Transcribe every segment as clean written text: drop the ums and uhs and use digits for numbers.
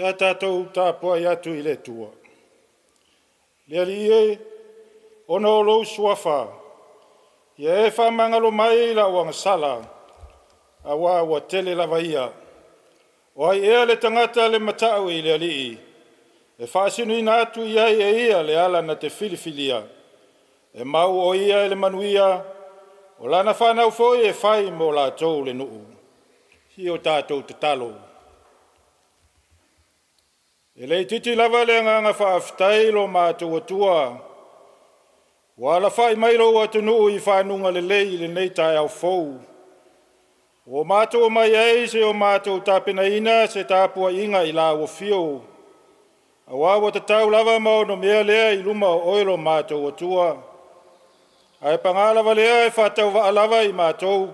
Le a tatou tapuai atu i le Atua. Le Alii e, ona o lou suafa, ia e faamagalo mai i lau agasala, aua ua tele lava ia. O ai ea le tagata le matau i le Alii, e faasinoina atu i ai e ia le ala na te filifilia. E mau o ia i le manuia, o lana fanau foi e fai mo latou le nuu. Se i o tatou tatalo. E le itiiti lava le agaga faafetai i lo matou Atua ua alafai mai lou atunuu i fanuga lelei i lenei taeao fou, ua matou omai ai seia o matou tapenaina se tapuaiga i lau afio, aua ua tatau lava ma onomea lea i luma o Oe lo matou Atua. Ae paga lava lea, e faatauvaa lava i matou,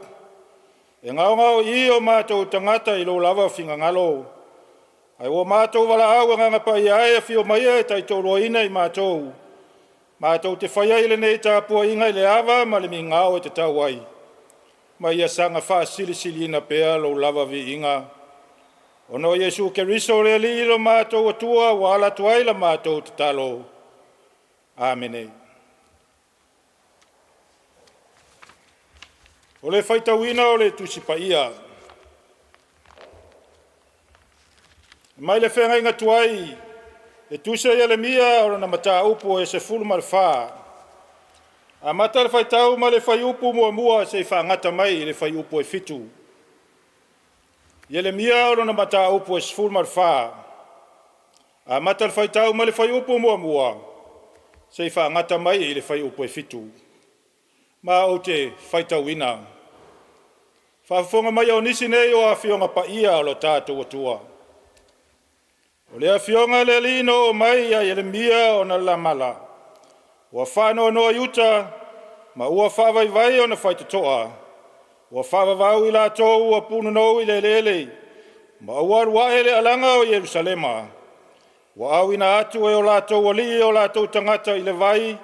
e gaogaoii o matou tagata i lou lava finagalo, ae ua matou valaau Agaga Paia e, afio maia e taitoaluaina i matou, matou te faia ai lenei tapuaiga i le ava ma le migao e tatau ai, ma ia saga faasilisiliina pea lou lava viiga. Ona o Iesu Keriso o le Alii lo matou Atua ua ala atu ai la matou tatalo. Amene. O le faitauina o le Tusi Paia. Mai le feagaiga tuai, e tusi a Ieremia o lona mataupu e 14, amata le faitau mai le fuaiupu 1 seia faagata mai i le fuaiupu e 7. Ieremia o lona mataupu e 14, amata le faitau mai le fuaiupu 1 seia faagata mai i le fuaiupu e 7. Ma ou te faitauina. Faafofoga mai o nisi nei o Afioga Paia a lo tatou Atua. O le afioga a le Alii na oo mai ia Ieremia ona la mala, ua faanoanoa Iuta ma ua faavaivai ona faitotoa, ua faavavau i latou ua punonou i le eleele, ma ua alu ae le alaga o Ierusalema, ua auina atu e o latou alii o latou tagata i le vai,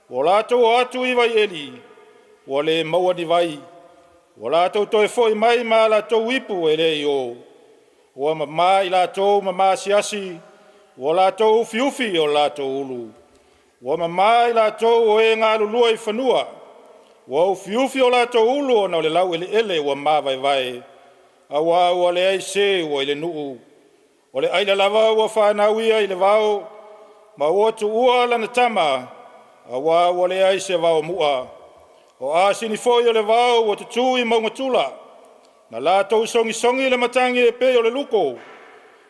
ua latou o atu i vaieli, ua le maua ni vai, ua latou toe foi mai ma a latou ipu e le i o. Ua mama i latou ma maasiasi, ua latou ufiufi o latou ulu. Ua mama i latou o e galulue i fanua, ua ufiufi o latou ulu ona o le laueleele ua mavaevae, aua ua leai se ua i le nuu. O le aila lava ua fanau ia i le vao, ma ua tuua lana tama, aua ua leai se vaomu'a. O asini foi o le vao ua tutu i mauga tula, na latou sogisogi le matagi e pei o le luko,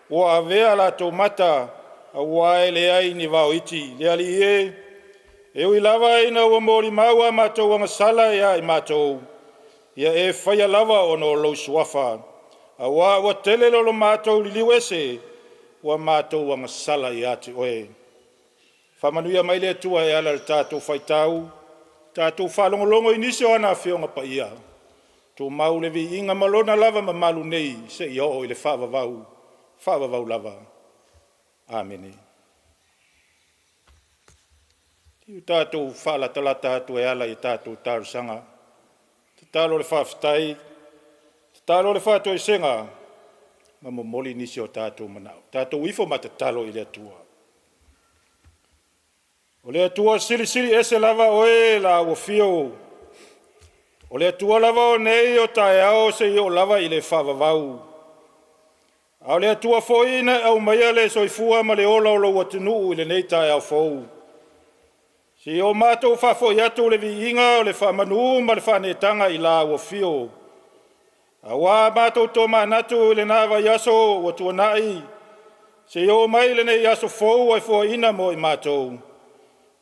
ua avea latou mata, aua e leai ni vaoiti. Le Alii e, e ui lava ina ua molimau a matou agasala ia i matou, ia e faia lava ona o lou suafa, aua ua tele lo matou liliu ese, ua matou agasala ia te oe. Faamanuia mai le Atua e ala i le tatou faitau, tatou faalogologo i nisi o ana Afioga Paia, tumau le viiga ma lona lava mamalu nei seia oo i le faavavau, faavavau lava. Amene. Ua tatou faalatalata atu e ala i a tatou talosaga, tatalo le faafetai, tatalo le faatoesega ma momoli nisi o tatou manao. Tatou ifo ma tatalo i le Atua. O le Atua Silisili Ese lava Oe i lau afio, o le Atua lava o nei o taeao seia oo lava i le faavavau. A o le Atua foi na e aumaia le soifua ma le ola o lou atunuu i lenei taeao fou, seia o matou faafoi atu le viiga o le faamanu ma le faaneetaga i lau afio, aua a matou tomanatu i lena vaiaso ua tuanai seia oo mai i lenei aso fou ua e foaiina mo i matou,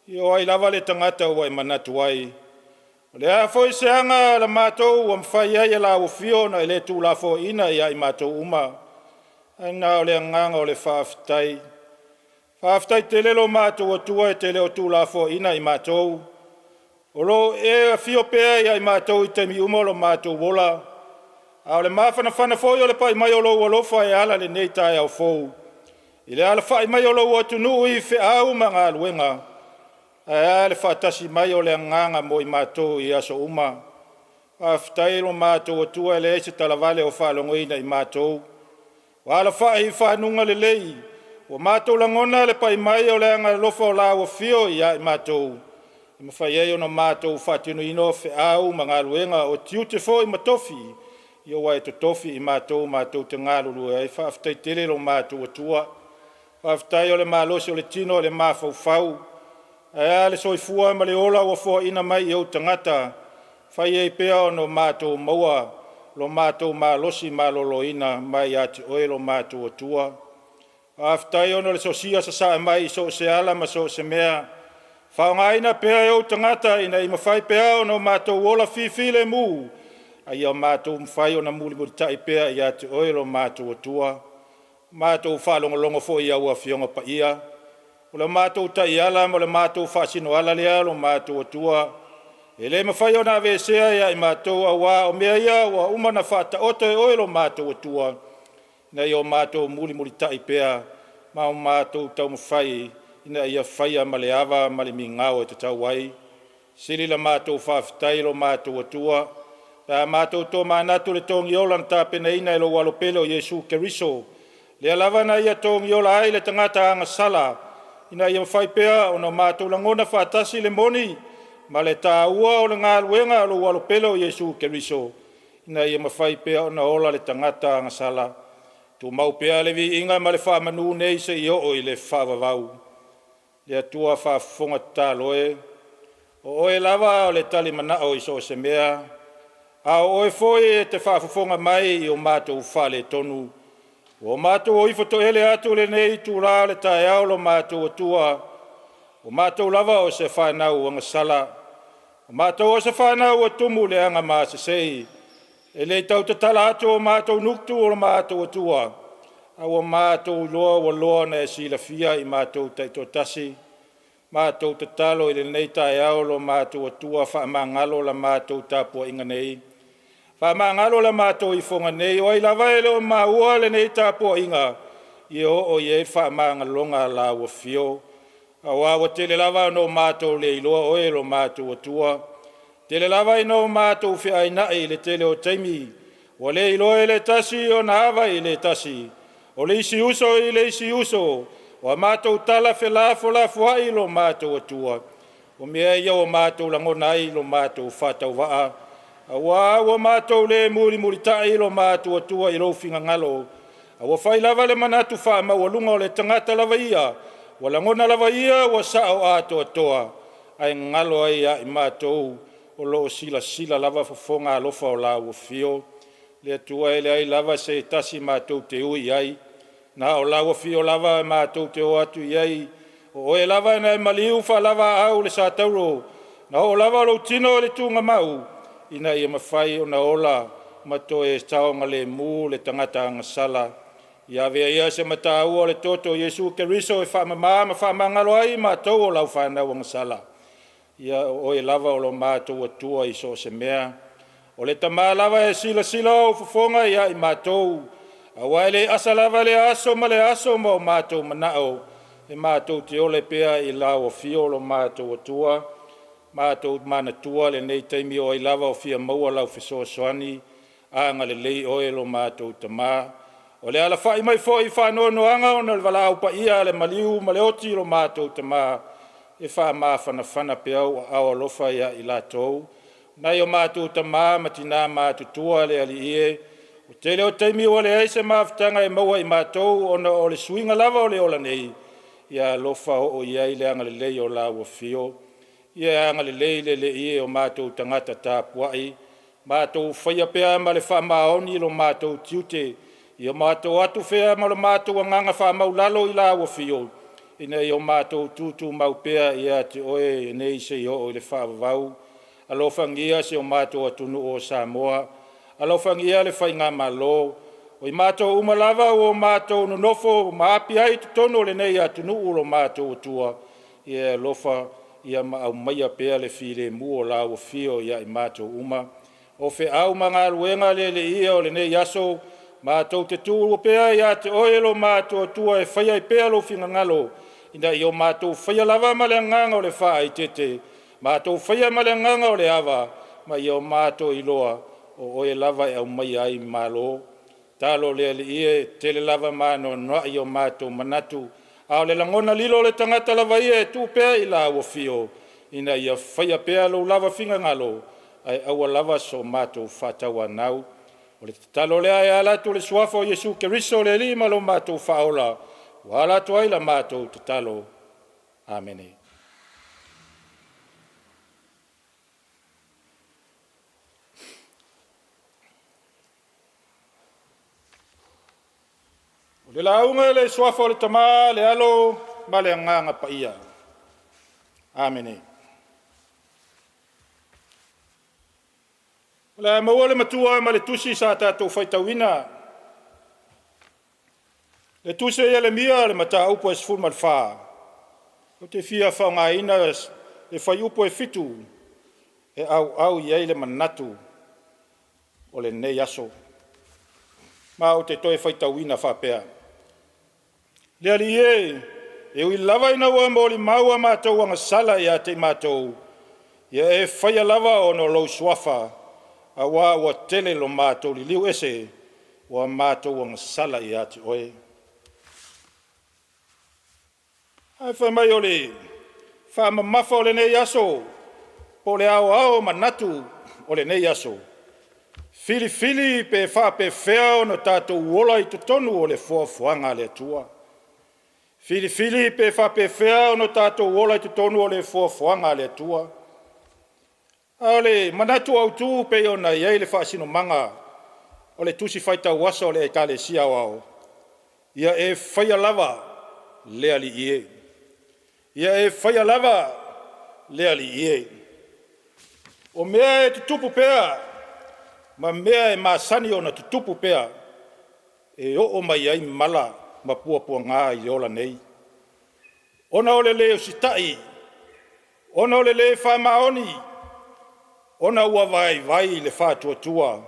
ia o ai lava le tagata ua e manatu ai? O le a foi se aga a la matou ua mafai ai e lau afio ona e le tuulafoaiina ia i matou uma? Ae na o le agaga o le faafetai. Faafetai tele lo matou Atua e te le o tuulafoaiina i matou, o lo o e afio pea ia i matou i taimi uma o lo matou ola, a o le mafanafana foi o le pai mai o lou alofa e ala i lenei taeao fou, i le alafai mai o lou atunuu i feau ma galuega, ae a le faatasi mai o le Agaga mo i matou i aso uma. Faafetai i lo matou Atua e leai se talavale o faalogoina i matou. Ua alafai i faguga lelei, ua matou lagona le pai mai o le agaalofa o lau Afio ia i matou, e mafai ai ona matou faatinoina feau ma galuega, o tiute foi ma tofi ua e totofi i matou matou te galulue ai. Faafetai tele lo matou Atua, faafetai o le malosi o le tino i le mafaufau, ae a le soifua ma le ola ua foaina mai i ou tagata, e fai ai pea ona matou maua lo matou malosi maloloina mai ia te Oe lo matou Atua. Faafetai ona o le sosia sasae mai i so o se ala ma so o se mea, faaaogaina pea e ou tagata ina ia mafai pea ona matou ola fifilemu, a ia matou mafai ona mulimulitai pea ia te Oe lo matou Atua. Matou faalogologo foi i au Afioga Paia, o le matou taiala ma le matou faasinoala lea lo matou Atua, e le mafai ona aveesea ia i matou, aua o mea ia ua uma ona faataoto e Oe lo matou Atua, ina ia o matou mulimulitai pea ma o matou taumafai ina ia faia ma le ava ma le migao e tatau ai. Sili la matou faafetai i lo matou Atua pe a matou tomanatu i le togiola na tapenaina e lou Alo pele o Iesu Keriso, lea lava na ia togiola ai le tagata agasala, ina ia mafai pea ona matou lagona faatasi le moni ma le taua o le galuega a lou Alo pele o Iesu Keriso, ina ia mafai pea ona ola le tagata agasala. Tumau pea le viiga ma le faamanu nei seia oo i le faavavau. Le Atua faafofoga tatalo e, o Oe lava o le talimanao i so o se mea, a o Oe foi e te faafofoga mai i o matou faaletonu. Ua matou o ifo toele atu i lenei itula o le taeao lo matou Atua, o matou lava o se fanau agasala, o matou o se fanau ua tumu i le agamasese. E le tau tatala atu o matou gutu o lo matou Atua, a ua matou iloa ua loa ona e silafia i matou taitoatasi. Matou tatalo i lenei taeao lo matou Atua, faamagalo la matou tapuaiga nei, faamagalo la matou ifoga nei. O ai lava e le o maua lenei tapuaiga, ia oo i ai le faamagaloga a lau Afio, aua ua tele lava ina o matou le iloa Oe lo matou Atua, tele lava ina o matou feainai i le tele o taimi, ua le iloa e le tasi ona ava i le tasi, o le isi uso i le isi uso, ua matou tala felafolafoai lo matou Atua. O mea ia ua matou lagona ai lo matou faatauvaa, aua ua matou le mulimulitai lo matou Atua i lou finagalo, a ua fai lava le manatu faamaualuga o le tagata lava ia, ua lagona lava e ia ua sao atoatoa, ae galo ai ia i matou o lo o silasila lava fofoga alofa o lau Afio. Le Atua, e leai lava se tasi matou te ui i ai, na o lau Afio lava matou te o atu i ai, o Oe lava na e maliu faalavaaau i le satauro, na oo lava lou tino i le tuugamau, ina ia mafai ona ola ma toe saogalemu le tagata agasala. Ia avea ia se mataua o le toto o Iesu Keriso e faamama ma faamagalo ai i matou o lau fanau agasala. Ia o Oe lava o lo matou Atua i so o se mea. O le Tama lava e silasila ou fofoga ia i matou, aua e le asa lava lea aso ma lea aso ma o matou manao, e matou te ola ai pea i lau Afio lo matou Atua. Matou manatua lenei taimi, o ai lava o fia maua lau fesoasoani, agalelei oe lo matou Tama. O le alafai mai foi i faanoanoaga ona o le valaau paia a le maliu ma le oti i lo matou Tama, e faamafanafana pea ou aao alofa ia i latou. Nai o matou tama ma tina matutua le Alii e, o le tele o taimi ua leai se mafutaga e maua e i matou ona o le suiga lava o le ola nei, ia alofa oo i ai le agalelei o lau Afio. Ia e agalelei le Alii e i o matou tagata tapuai, matou faia pea ma le faamaoni lo matou tiute, ia matou o atu pea ma lo matou agaga faamaualalo i lau Afio, ina ia matou tutumau pea ia te Oe nei seia oo i le faavavau. Alofagia si o matou atunuu o Samoa, alofagia le Faigamalo. O i matou uma lava ua matou nonofo ma api ai i totonu o lenei atunuu lo matou Atua, ia e alofa ia ma aumaia pea le filemu o lau Afio ia i matou uma. O feau ma galuega le Alii e o lenei aso, matou te tuu pea ia te Oe lo matou Atua e faia ai pea lou finagalo, ina ia o matou faia lava ma le agaga o le faaeteete, matou faia ma le agaga o le ava, ma ia o matou iloa, o Oe lava e aumaia ai malo. Tatalo le Alii e, tele lava ma anoanoai o matou manatu, a o le lagona lilo o le tagata lava ia e tuu pea i la ua fio, ina ia faia pea lou lava finagalo, ae aua lava so matou faatauanau. O le tatalo lea e ala atu i le Suafa o Iesu Keriso o le Alii ma lo matou Faaola, ua ala atu ai la matou tatalo. Amene. O le lauga i le Suafa o le Tama, le Alo ma le Agaga Paia. Amene. O le a maua le matua ma le tusi sa tatou faitauina, le tusi a Ieremia o le mataupu e 14, ou te fia faaaogaina le fuaiupu e 7 e auau i ai le manatu o lenei aso. Ma ou te toe faitauina faapea, “Le Alii e, e ui lava ina ua e molimau a matou agasala ia te i matou, ia e faia lava ona o lou Suafa, aua ua tele lo matou liliu ese, ua matou agasala ia te Oe.” Ae fai mai o le faamamafa o lenei aso, po o le aoao o manatu o lenei aso, filifili pe faapefea ona tatou ola i totonu o le foafoaga a le Atua. Filifili pe faapefea ona tatou ola i totonu o le foafoaga a le Atua. A o le manatu autu e pei ona i ai le faasinomaga o le Tusi Faitau Aso a le Ekalesia Aoao, “Ia e faia lava le Alii e.” Ia e faia lava le Alii e. O mea e tutupu pea ma mea e masani ona tutupu pea, e oo mai ai mala ma puapuaga i le ola nei, ona o le le usitai, ona o le le faamaoni, ona ua vaivai le faatuatua,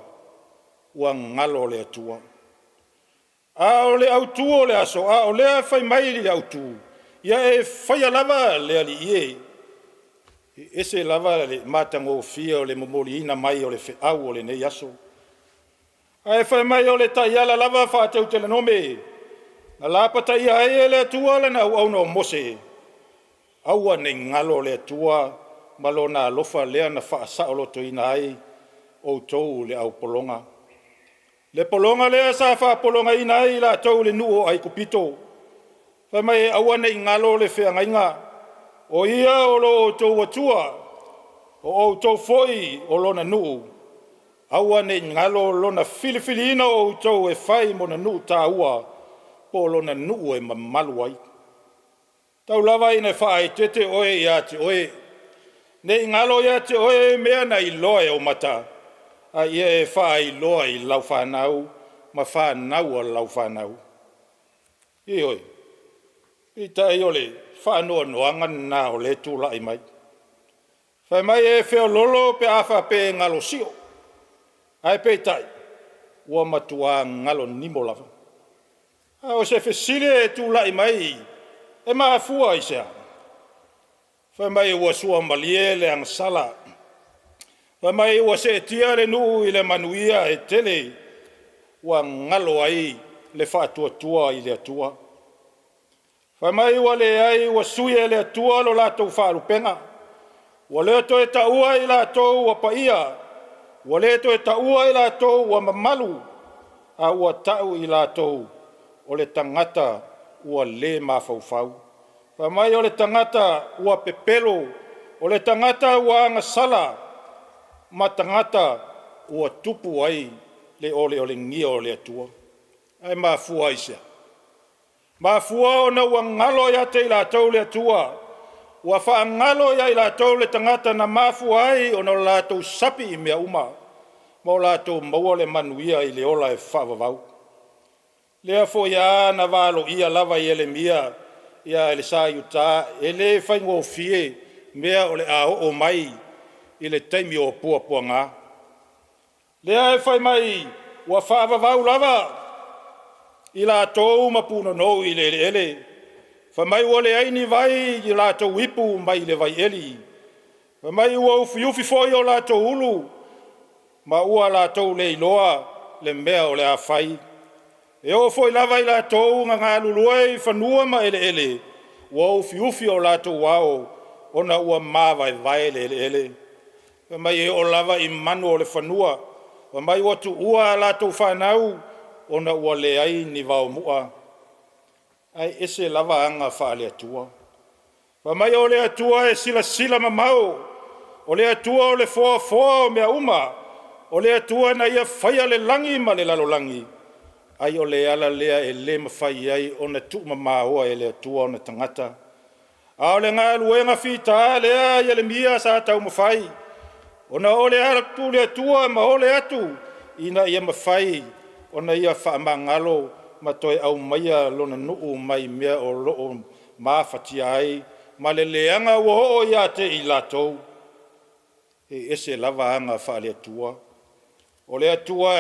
ua galo le Atua. A o le autu o le aso, a o lea e fai mai le autu, “Ia e faia lava le Alii e.” E ese lava le matagofie o le momoliina mai o le feau o lenei aso. Ae fai mai o le taiala lava faa-Teutelonome na lapataia ai e le Atua lana auauna o Mose, aua ne i galo le Atua ma Lona alofa lea na faasaolotoina ai outou i le aupologa. Le pologa lea sa faapologaina ai i latou i le nuu o Aikupito, fai mai aua ne i galo le feagaiga, o Ia o lo outou Atua, o outou foi o Lona nuu, aua ne i galo Lona filifiliina o outou e fai ma Lona nuu taua po o Lona nuu e mamalu ai. Tau lava ina faaeteete oe ia te oe, ne i galo ia te oe mea na iloa e ou mata, a ia e faailoa i lau fanau ma fanau a lau fanau. Ioe, peitai o le faanoanoaga lena o lea e tulai mai. Fai mai e feoloolo pe a faapea e galo sio, ae peitai, ua matua galo nimo lava. A o se fesili e tulai mai, e mafua i se a? Fai mai ua suamalie le agasala, fai mai ua seetia le nuu i le manuia e tele, ua galo ai le faatuatua i le Atua. Fai mai ua leai ua sui e le Atua lo latou faalupega, ua le toe taua i latou ua paia, ua le toe taua i latou ua mamalu, a ua tau i latou o le tagata ua le mafaufau. Fai mai o le tagata ua pepelo, o le tagata ua agasala, ma tagata ua tupu ai le oleolegia o le Atua. Ae mafua i se a? Mafua ona ua galo ia te i latou le Atua, ua faagalo ia i latou le tagata na mafua ai ona latou sapi i mea uma, ma o latou maua le manuia i le ola e faavavau. Lea foi lava na valoia lava Ieremia i le sa i uta, e le faigofie mea o le a oo mai i le taimi o puapuaga. Lea e fai mai ua faavavau lava i latou ma punonou i le eleele, fai mai ua leai ni vai i o latou ipu mai le vaieli, fai mai ua ufiufi foi o latou ulu, ma ua latou le iloa le mea o le a fai. E oo foi lava i latou na galulue i fanua ma eleele, ua ufiufi o latou ao ona ua mavaevae le eleele. Fai mai e oo lava i manu o le fanua, fai mai ua tuua a latou fanau ona ua leai ni vaomu'a. Ae ese lava aga faale-Atua. Fai mai o le Atua e silasila mamao, o le Atua o le foafoa o mea uma, o le Atua na Ia faia le lagi ma le lalolagi, ai o le ala lea e le mafai ai ona tuumamaoa e le Atua ona tagata. A o le galuega fita lea a Ieremia sa taumafai, ona ole atu le Atua ma ole atu ina ia mafai ona ia faamagalo ma toe aumaia lona nuu mai mea o lo o mafatia ai ma le leaga ua oo ia te i latou. E ese lava aga faale-Atua. O le Atua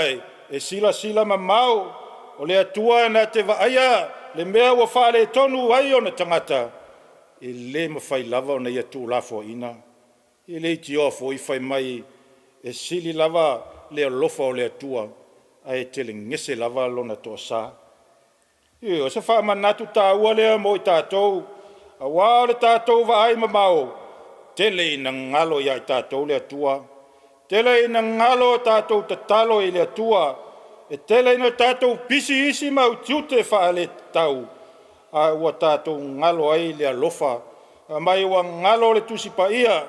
e silasila mamao, o le Atua na te vaaia le mea ua faaletonu ai ona tagata, e le mafai lava ona ia tuulafoaiina. E leitioa foi fai mai e sili lava le alofa o le Atua ae telegese lava lona toasa. Ioe, o se faamanatu taua lea mo i tatou, aua o le tatou vaaimamao, tele ina galo ia i tatou le Atua, tele ina galo a tatou tatalo i le Atua, e tele ina tatou pisi isi mau tiute faaletatau, a ua tatou galo ai le alofa. Fai mai ua galo le Tusi Paia,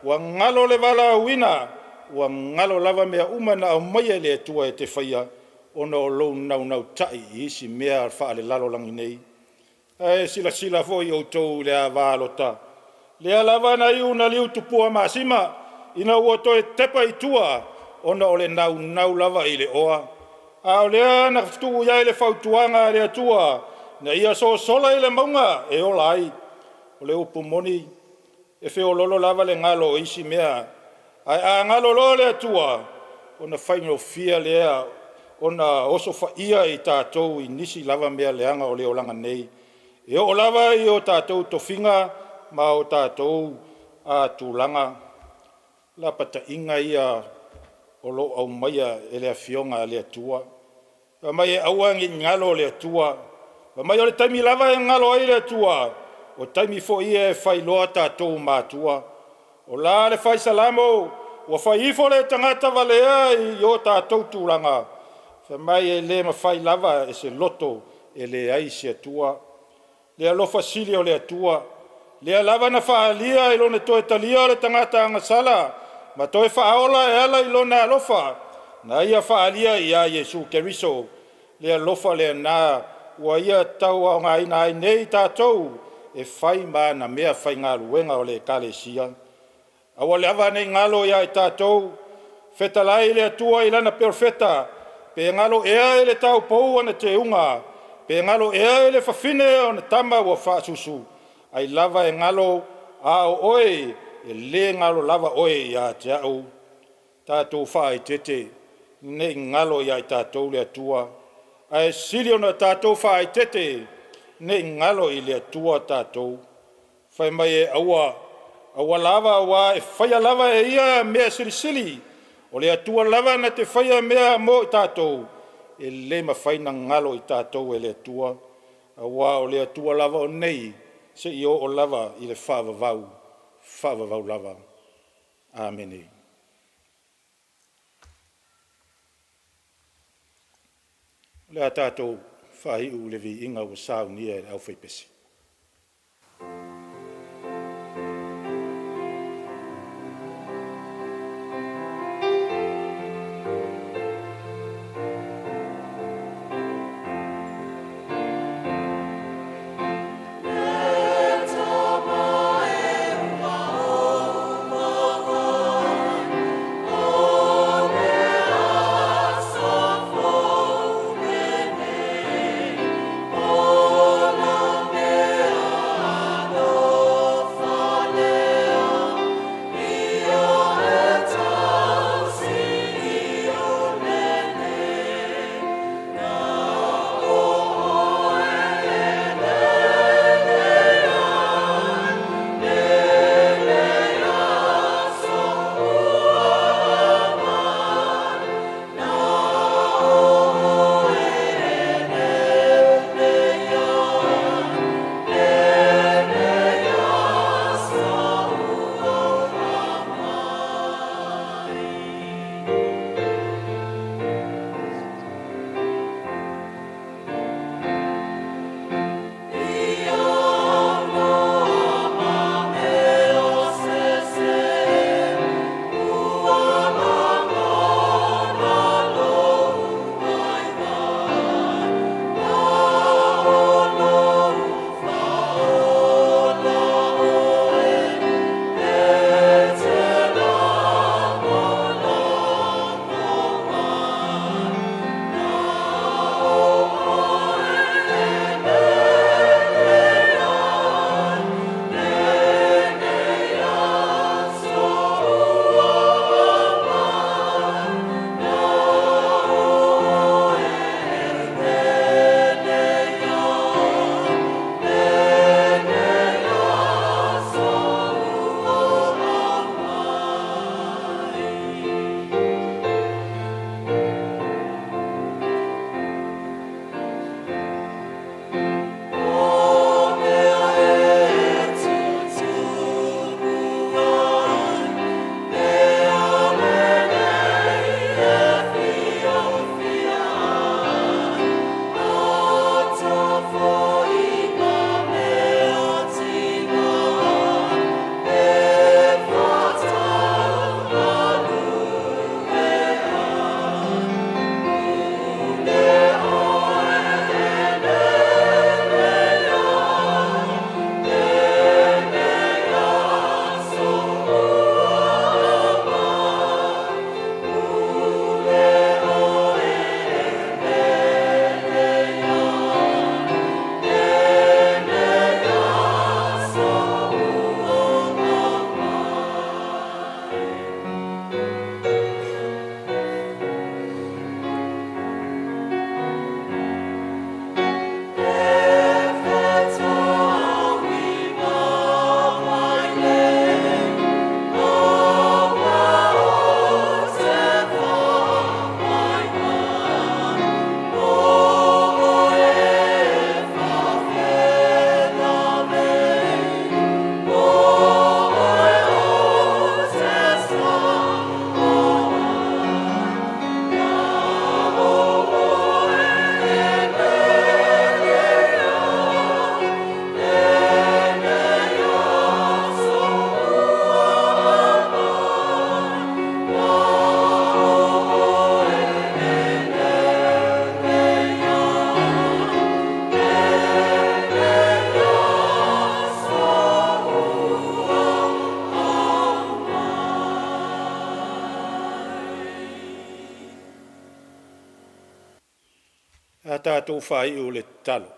ua galo le valaauina, ua galo lava mea uma na aumaia e le Atua e te faia ona o lou naunautai i isi mea faalelalolagi nei. Ae silasila foi outou i le ava a Lota, lea lava na iu ina liu tupua masima ina ua toe tepa i tua ona o le naunau lava i le oa, a o lea na tuu i ai le fautuaga a le Atua na ia sosola i le mauga e ola ai. O le upu moni, e feoloolo lava le galo o isi mea, ae a galo loa le Atua, ona faigofie lea ona osofaia i tatou i nisi lava mea leaga o le olaga nei, e oo lava i o tatou tofiga ma o tatou tulaga. Lapataiga ia o lo o aumaia e le Afioga a le Atua. Fai mai aua ne i galo le Atua. Fai mai o le taimi lava e galo ai le Atua, o taimi foi ia e fai loa tatou matua. O la le Fai Salamo, ua fai ifo le tagata valea i o tatou tulaga, fai mai e le mafai lava e se loto e leai se Atua. Le alofa sili o le Atua, lea lava na faaalia i lona toe talia o le tagata agasala ma toe faaola e ala i Lona alofa na Ia faaalia ia Iesu Keriso. Le alofa lena ua Ia tauaogaina ai nei tatou e fai ma ana meafaigaluega o le Ekalesia. Aua lava ne i galo ia i tatou, fetalai le Atua i lana perofeta, “Pe galo ea i le taupou ona teuga, pe galo ea i le fafine ona tama ua faasusu? Ai lava e galo, a o oe, e le galo lava oe ia te au.” Tatou faaeteete ne i galo ia i tatou le Atua, ae sili ona tatou faaeteete ne i galo i le Atua tatou. Fai mai e aua, aua lava aua e faia lava e Ia mea silisili. O le Atua lava na te faia mea mo i tatou, e le mafai ona galo i tatou e le Atua, aua o le Atua lava o nei seia oo lava i le faavavau, faavavau lava. Amene. O le a tatou faaiu i le viiga ua saunia e le aufaipese. Le Tama e ua ou agai, o le aso fou lenei, O lau A tatou faaiu i le tatalo.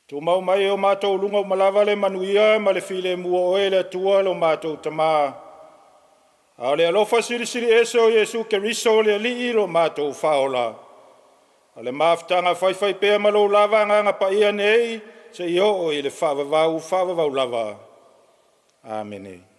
Tumau mai e o matou luga uma lava le manuia ma le filemu o oe le Atua lo matou Tama, a o le alofa silisili ese o Iesu Keriso o le Alii lo matou Faaola, a o le mafutaga faifaipea ma lou lava Agaga Paia, nei seia oo i le faavavau faavavau lava. Amene.